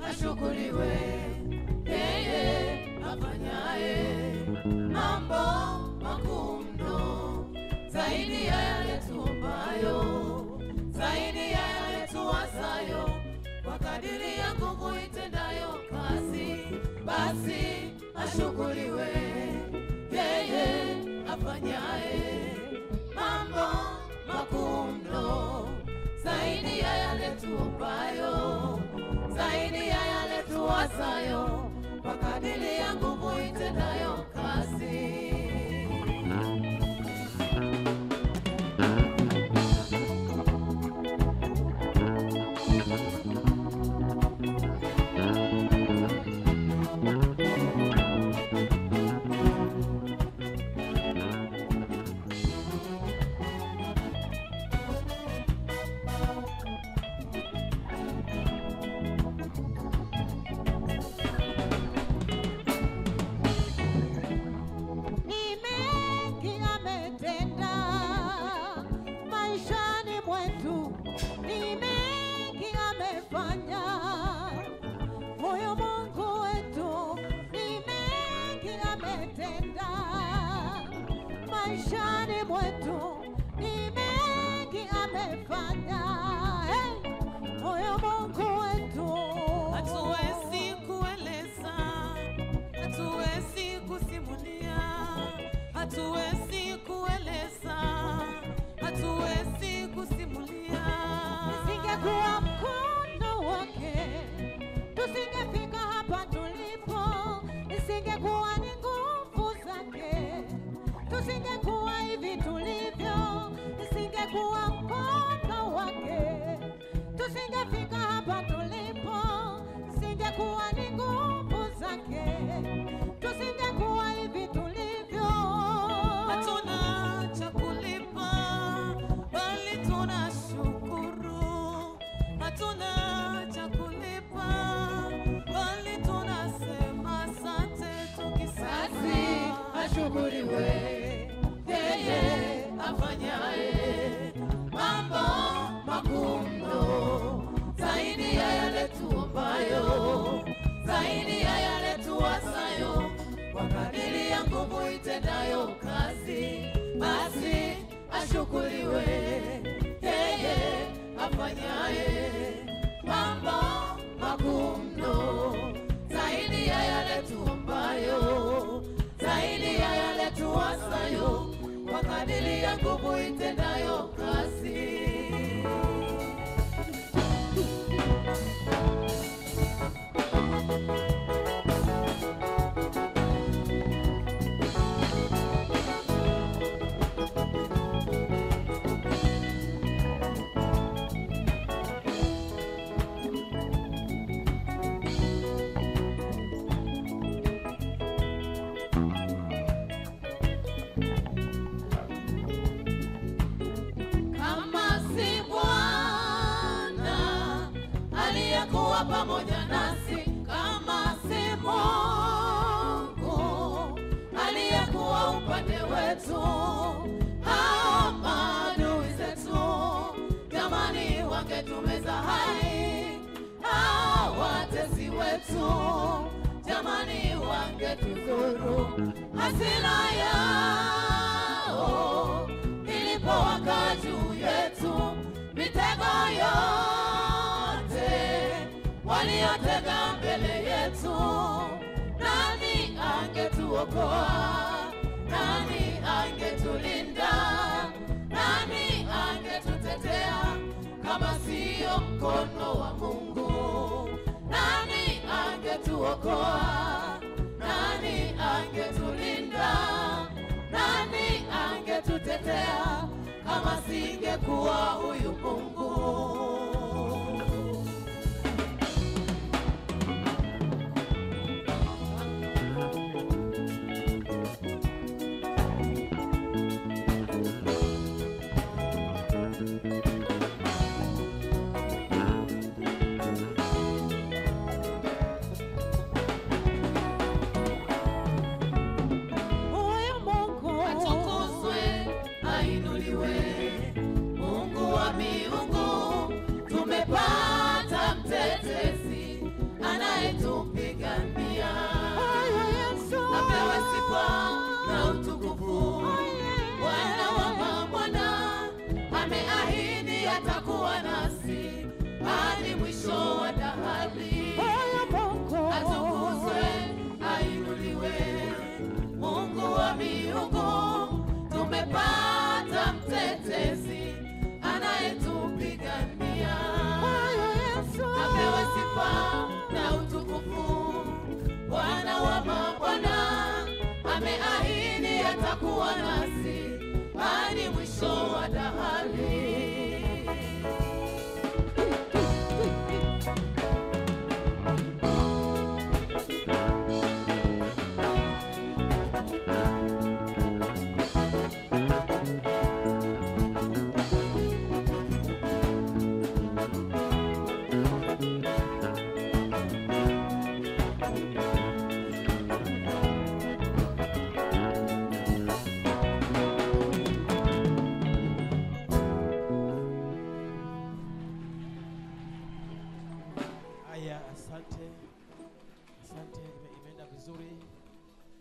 Ashukuriwe yeye afanyaye mambo makuu mno, zaidi ya yale tuombayo, zaidi ya yale tuwazayo, kwa kadiri ya nguvu itendayo kazi. Basi ashukuriwe yeye afanyaye mambo makuu mno, zaidi ya yale tuombayo, zaidi ya yale tuwazayo, kwa kadiri ya nguvu itendayo kazi. Maishani mwetu ni mengi amefanya, hey, moyo Mungu wetu. Hatuwezi kueleza, hatuwezi kusimulia, hatuwezi kueleza, hatuwezi kusimulia. Nisingekuwa mkono wake, tusingefika hapa tulipo. Nisingekuwa ni nguvu zake, tusingekuwa hivi tulivyo. Nisingekuwa mkono wake, tusingefika hapa tulipo. Nisingekuwa ni nguvu zake, tusingekuwa hivi tulivyo. Hatuna cha kulipa, bali tunashukuru. Hatuna cha kulipa, bali tunasema asante tukisema. Ashukuriwe yeye afanyaye mambo makuu mno, zaidi ya yale tuombayo, zaidi ya yale tuwazayo, kwa kadiri ya nguvu itendayo kazi. Basi ashukuriwe yeye afanyaye mambo makuu mno, zaidi ya yale tuombayo, zaidi ya yale tuwazayo, kwa kadiri ya nguvu itendayo kazi. Pamoja nasi, kama si Mungu aliyekuwa upande wetu, hao maadui zetu jamani wangetumeza hai, hao watesi wetu jamani wangetudhuru. Hasira yao ilipowaka juu yetu, mitego yote waliotega mbele yetu, nani angetuokoa? Nani angetulinda? Nani angetutetea kama sio mkono wa Mungu? angetuokoa? Nani angetulinda? Nani angetutetea kama singekuwa huyu Mungu? Mungu wa miungu, tumepata mtetezi anayetupigania. Apewe sifa na utukufu. Bwana wa mabwana ameahidi atakuwa nasi hadi mwisho wa dahari. Atukuzwe, ainuliwe. Mungu wa miungu, tumepata mtetezi anayetupigania. Apewe sifa na utukufu. Bwana wa mabwana ameahidi atakuwa nasi hadi mwisho wa dahari. Haya, asante. Asante, imeenda vizuri.